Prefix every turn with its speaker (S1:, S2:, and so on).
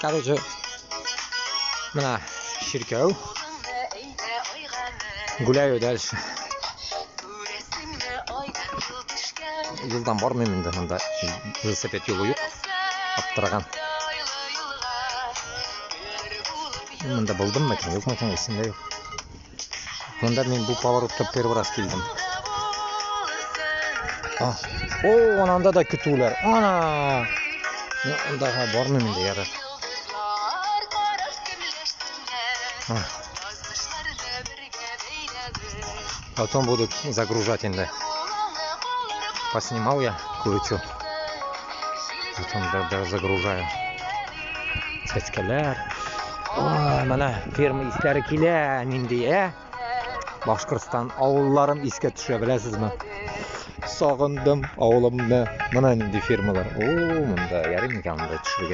S1: Короче, менә чиркәү. Гуляю дальше. Юлдан бармыйм инде монда. Велосипед юлы юк. Аптыраган. Монда булдым микән, юк микән, исемдә юк. Монда мин бу поворотка первый раз килдем. А, о, ананда да көтүләр. Ана! Андага бармыйм инде, ярар. Потом буду загружать инде. Поснимал я кое-что. Потом да, загружаю. Чәчкәләр. Ой, менә ферма исләре килә нинди, ә? Башкортстан авылларым искә төшә, беләсезме? Сагындым авылымны. Менә нинди фермалар. О, монда ярый микән монда төшергә?